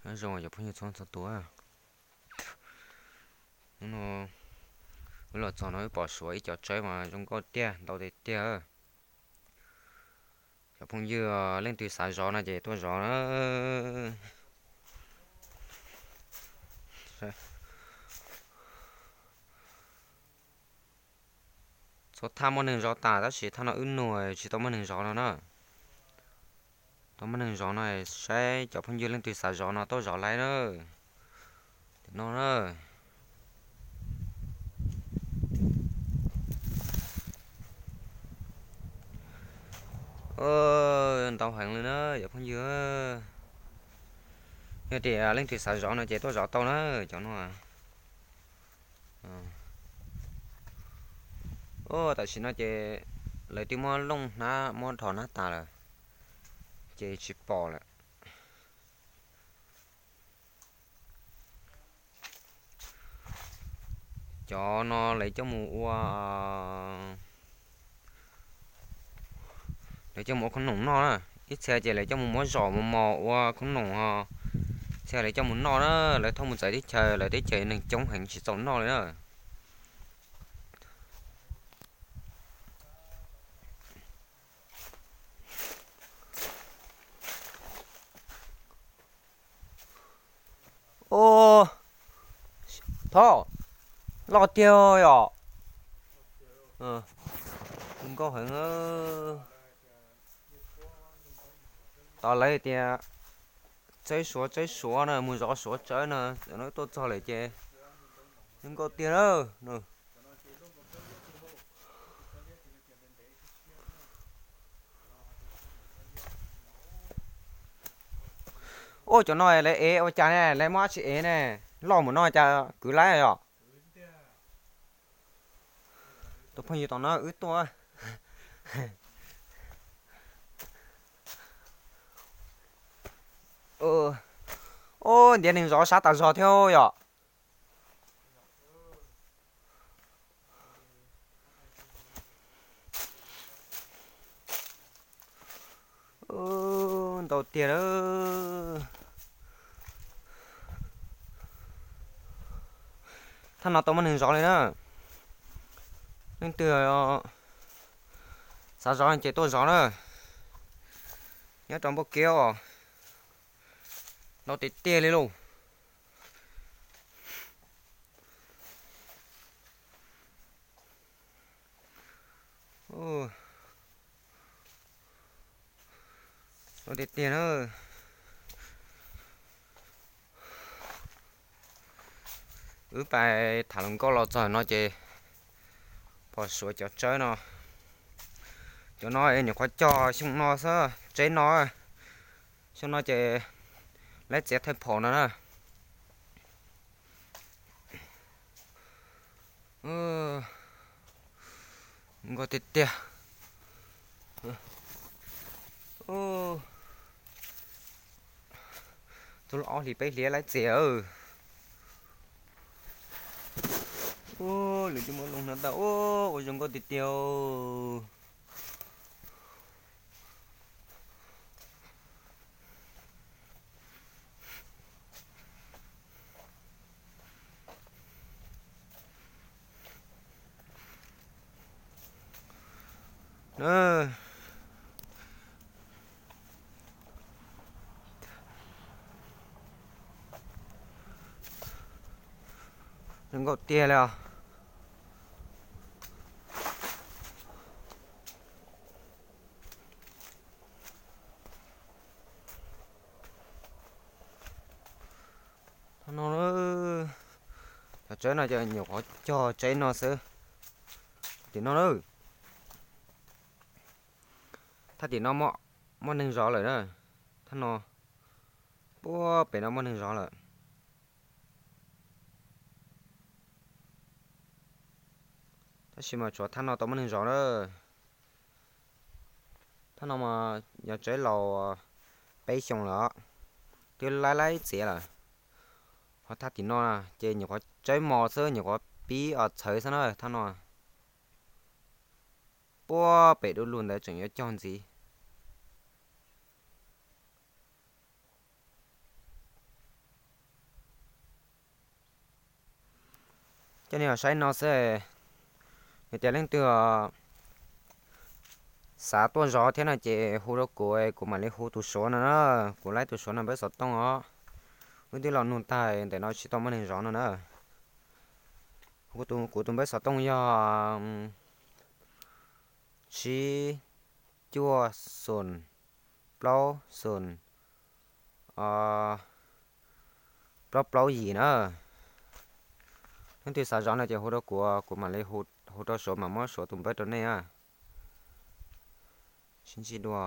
Nyob zoo cov phooj ywg txhua txhua tus. Hnub no wb los txog no wb pom suav ib cov tsawb mas zoo nkauj tiag, ntau tiag tiag. Cov phooj ywg leej twg xav zov no ces tuaj zov na. Txhua thaj muaj neeg zov tas tab sis thaj no wb nug tsis tau muaj neeg zov no na. Tau muaj neeg zov no, saib cov phooj ywg leej twg xav zov no tuaj zov laib na. Tim no na. Ntau heev li na cov phooj ywg. Yog tias leej twg xav zov no ces tuaj zov tau na cov no. Tam sim no ces lawv twb muab looj hnab muab dhos hnab tas lawm, ces tsis pom lawm. Cov no lawv coj mus ua, lawv coj mus ua khoob noom noj na. Ib txhia ces lawv coj mus muab zom mus mos ua khoob noom ho, txhia lawv coj mus noj na. Lawv thauj mus txawv teb chaws, lawv teb chaws neeg coob heev tsis txaus noj li na. Thov, loj tiag yom. Nkauj heev. Tos lawv tias tsawb suav tsawb suav na, mus zov suav tsawb na, no tuaj txog lawm ces zoo nkauj tiag na. Ua cov no lawv ev ua cas ne, lawv muab dab tsi ev ne? Loj mus no cas kwv laib yom? Tus phooj ywg tom no wb tuaj. Ua ntiav neeg zov sab tas zog thiab yom. Ntau tiag lawm. Thaj no tau muaj neeg zov li na. Leej twg xav zov ces tuaj zov na. Nyob rau Npauj Kiab os. Ntau tiag tiag li lauj. Ntau tiag tiag na. Wb pais tham hluas nkauj los txog no ces pom suav cov tsawb no. Cov no nyuam qhuav cog xyoo no xwb, tsawb no. Xyoo no ces laib txiav thawj phaum no na. Nkauj tiag tiag. Txog ob hlis peb hlis laib txiav. Lwm tus muab loo no tau, ua zoo nkauj tiag tiag. Zoo nkauj tiag li os. Thaum no, cov tsawb no ces nyuam qhuav cog tsawb no xwb. Tim no na, thaj tim no muaj neeg zov lawm na. Thaj no, puag pem no muaj neeg zov lawm. Tab sis mas tshuav thaj no tau muaj neeg zov na. Thaj no mas yog tsawb laus peb xyoo lawm, twb laib laib txiav lawm. Ho thaj tim no ces nyuam qhuav tsawb mos xwb, nyuam qhuav pib os txhawv xwb na thaj no. Puag pem du lug ntawd tseem yuav cog ntxiv. Coj nej los saib no xwb. Yog tias leej twg xav tuaj zov thiab no ces hu rau kuv, kuv mam li hu tus Suav no na. Kuv laib tus Suav no npawb xov tooj os. Wb twb los nug tag ntawm no tsis tau muaj neeg zov no na. Kuv tus npawb xov tooj yog tsib cuaj xoom plaub xoom plaub plaub yim na. Leej twg xav zov no ces hu rau kuv, kuv mam li hu rau Suav mam muab Suav tus npawb rau nej. Sib ntsib dua.